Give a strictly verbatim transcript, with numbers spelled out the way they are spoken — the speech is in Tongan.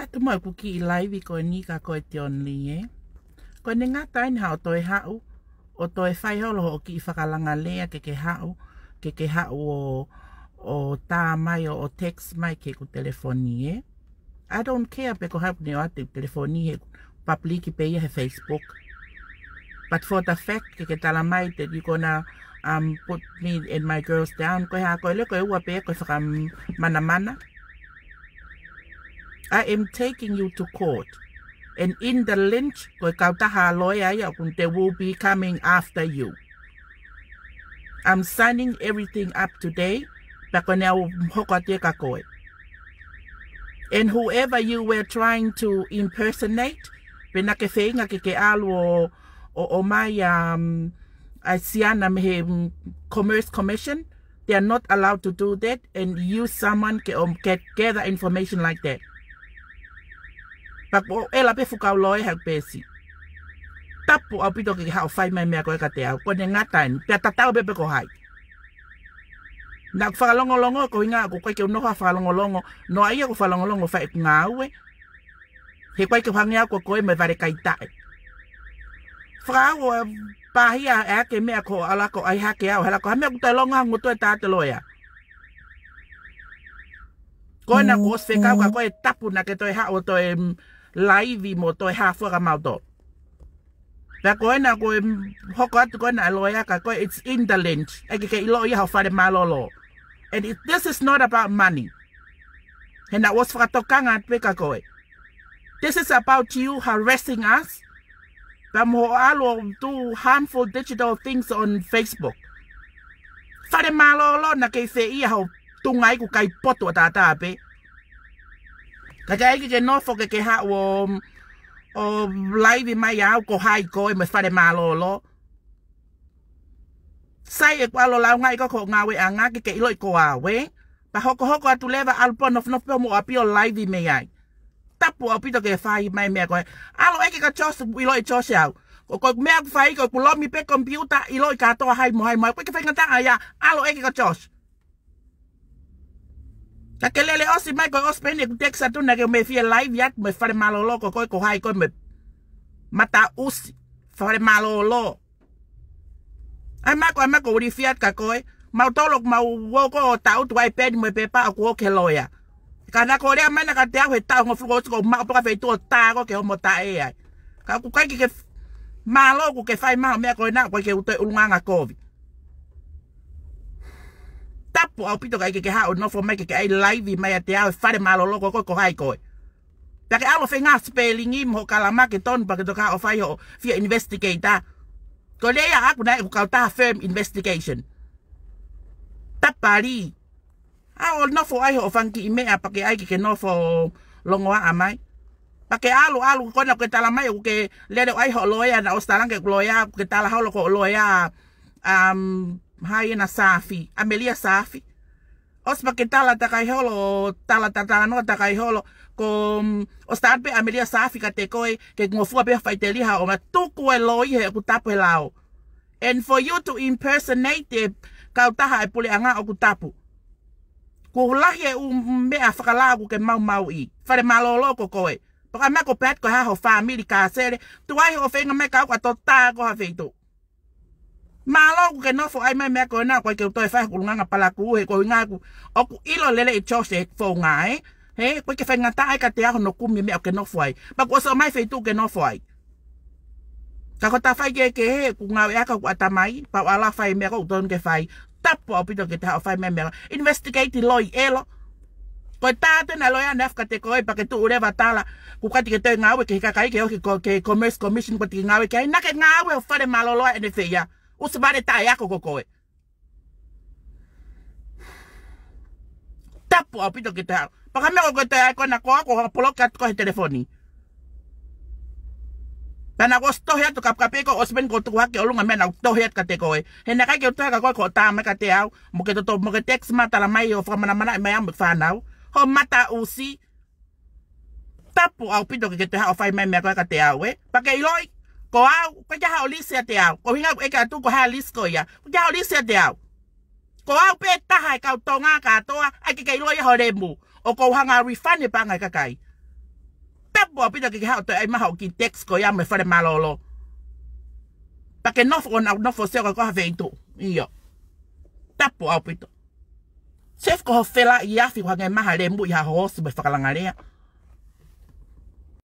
ʻAtu mai ʻeku kiʻi laivi ko eni kia koe Tioni, ē. Ko ʻene ngata eni haʻo toe haʻu, ʻo toe fai holo hoʻo kiʻi fakalanga lea ke ke haʻu, ke ke haʻu ʻo, ʻo tā mai ʻo, ʻo text mai ki heʻeku telefoni, ē. I don't care pe ko hai ʻoku ne ʻoatu ʻeku telefoni, he public pē ia he Facebook. But for the fact, ke ke tala mai that you gonna, um, put me and my girls down, ko e hā, ko e lea ko ē ʻoku pehē ko e fakamanamana. I am taking you to court. And in the lynch, ko e kautaha loea ia ʻoku, they will be coming after you. I'm signing everything up today, pea ko ʻene ʻau hoko atu ia kia koe. And whoever you were trying to impersonate, pe naʻa ke feinga ke ke ʻalu ʻo, ʻo, ʻomai, um, ʻa e siana mei he, um, Commerce Commission, they are not allowed to do that and use someone ke, um, get, gather information like that. Pea ko e ʻela pē fukau loea he pesi. Tapu ʻaupito ke ke haʻu ʻo fai mai e meʻa ko ē kiate au. Ko ʻene ngata eni. Pea tatau pē pe ko hai. Naʻa ku fakalongolongo, ko e ʻuhinga ʻoku ʻikai ke u noho ʻo fakalongolongo. Noaʻia ʻeku fakalongolongo ʻo fai ʻeku ngāue. He ʻikai ke u hangē au ko koe mo e vale kaitaʻi. Fakaʻau ʻo pāhia ʻe ake meʻa ko ʻalā ko ʻai hake au, he ʻalā ko ha meʻa ʻoku toe longo ha ngutu e tā te loea. Ko ena kuo ʻosi fekau kia koe, tapu naʻa ke toe haʻu ʻo toe, mm, laivi mo toe hā fua kia mautolu. Pea ko ena ko e, mm, hoko atu ko ena e loea kia koe, it's in the lynch. ʻAi ke ke ʻilo ia hoʻo fale mālōlō. And it, this is not about money. He naʻa ku ʻosi fakatokanga atu pē kia koe. This is about you harassing us. Pea mo hoʻo ʻalu ʻo do harmful digital things on Facebook. Fale mālōlō naʻa ke fēʻia hoʻo tuʻunga ʻi he kai potu ʻataʻatā pē. Ka ke ʻai ke ke nofo ke ke haʻu ʻo, ʻo laivi mai au ko hai koe mo e fale mālōlō. Sai ʻeku ʻalu ʻo lāungaʻi koe ki hoʻo ngāueʻanga ke ke ʻiloʻi ko au, ē? Pea hokohoko atu leva ʻalu pē ʻo nofonofo pē hoʻomo ʻapi ʻo laivi mei ai. Tapu ʻaupito ke fai mai e meʻa ko ē. ʻAlu ʻeke kia Josh, ʻiloʻi Josh au. Ko, ko e meʻa ʻoku fai ko ʻeku lomi pē computer, ʻiloʻi kātoa hai mo hai mo hai. ʻOku ʻikai ke faingataʻa ia, ʻalu ʻeke kia Josh. Ka ke lele ʻosi mai ko e ʻosi pē eni ʻeku text atu naʻa ke ʻomai fie laivi atu mo e fale mālōlō ko koe ko hai koe mo e mata ʻusi. Fale mālōlō. ʻAi mai ko, ʻai mai ko ʻuli fiat kia koe. Mautolu ʻoku mau ō ko ē ʻo taʻutu ai pē eni mo e pepa ʻoku ō ki he loea. Ka naʻa ko e lea mai naʻa kiate au he taʻu hongofulu kuo ʻosi ko e maʻu pē ko e feituʻu ʻo tā koe ki hoʻomo taʻe ai. Ka ʻoku ʻikai ke ke f-, mālō ʻoku ke fai mai hoʻo meʻa ko ena, ʻoku ʻikai ke u toe ʻulungaanga kovi. Tapu ʻaupito ka ʻai ke ke haʻu ʻo nofo mai ke ke ʻai laivi mai ʻiate au he fale mālōlō ko koe ko hai koe. Pea ke ʻalu ʻo feinga spelling mo hoʻo kalama ke tonu pea ke toki haʻu ʻo fai hoʻo fie investigate. Ko e lea ia ʻaʻaku naʻe ʻeku kautaha firm investigation. Tapali. ʻAlu ʻo nofo ʻai hoʻo fanga kiʻi meʻa pea ke ʻai ke ke nofo longoaʻa mai. Pea ke ʻalu, ʻalu ko ena ʻoku ke tala mai ʻoku ke lele ʻo ʻai hoʻo loea, naʻa ʻosi tala ange ʻeku loea, ʻoku ke tala holo ko hoʻo loea, um, hai ena Saafi, ʻAmelia Saafi. ʻOsi pea ke tala takai holo, tala, tala, talanoa takai holo, ko, um, ʻosi tala pē ʻAmelia Saafi kiate koe, ke ngofua pē faʻiteliha ʻo ma tuku e loi he ʻoku tapu he lao. And for you to impersonate e kautaha e puleʻanga ʻoku tapu. Kuo lahi e ʻū meʻa fakalao ʻoku ke maumauʻi. Fale mālōlō ko koe. Pea ka ʻai mai ko Pat ko e hā hoʻo fāmili Kasele. Tuai hoʻo feinga mai kia au ka to tā koe ha feituʻu. Mālō ʻoku ke nofo ʻai mai e meʻa ko ena, ʻoku ʻikai ke u toe fai hoku ʻulungaanga palakū he ko e ʻuhinga ʻoku, ʻoku ʻilo lelei ʻe Josh e founga, ē. He, ʻoku ʻikai ke faingataʻa ia kiate au hono kumi e meʻa ʻoku ke nofo ai. Pea kuo ʻosi ʻomai e feituʻu ʻoku ke nofo ai. Ka ko e tafaʻaki kehekehe, ʻoku ngāueʻaki hoku ʻatamai, pea u ʻalu ʻo fai e meʻa ʻoku totonu ke fai. Tapu ʻaupito ke te haʻu ʻo fai mai e meʻa. Investigate loi ʻelo. Ko e tā atu ena e loea naʻe afe kiate koe pea ke tuʻu leva ʻo tala. Kuo ʻikai te ke toe ngāue ki he kakai ke ō ki he ko-, ki he Commerce Commission, ʻoku ʻikai te ke ngāue ki ai. Naʻa ke ngāue he fale mālōlō ʻa ʻene feia. ʻUsi vale taʻeako ko koe. Tapu ʻaupito ke te haʻu. Pea ka meʻa ʻoku ke toe ʻai ko ena ko au ʻoku ou poloki atu koe he telefoni. Pea naʻa ku ʻosi tohi atu kapekape ko ʻosi pē eni kuo tuku hake ʻolunga e meʻa naʻa ku tohi atu kiate koe. He naʻe ʻikai ke u tohi kia koe ko e tā mai kiate au. Mo ke toto, mo ke text mai tala mai ʻo fakamanamanaʻi mai au mo e fānau. Hoʻo mata ʻusi. Tapu ʻaupito ke ke toe haʻu ʻo fai mai e meʻa ko ē kiate au, ē. Pea ke ʻiloʻi, ko au, ʻoku ʻikai ke ʻi ai haʻo lisi ʻiate au. Ko e ʻuhinga ʻoku ʻeke atu ko e hā e lisi ko ia. ʻOku ʻikai ke ʻi ai haʻo lisi ʻiate au. Ko au pē taha e kau Tonga kātoa, ʻai ke ke ʻiloʻi ia ho lemu. ʻOku ou hanga ʻo refund e paʻanga ʻa e kakai. Tapu ʻaupito ke ke haʻu ʻo toe ʻai mai hoʻo kiʻi tax ko ia mo e fale mālōlō. Pea ke nofo ʻo nau nofo sio ko ha feituʻu. ʻIo. Tapu ʻaupito. Sef ko ho fela i afi ko hangē mai ha lemu ʻi ha hoosi mo e fakalangalea.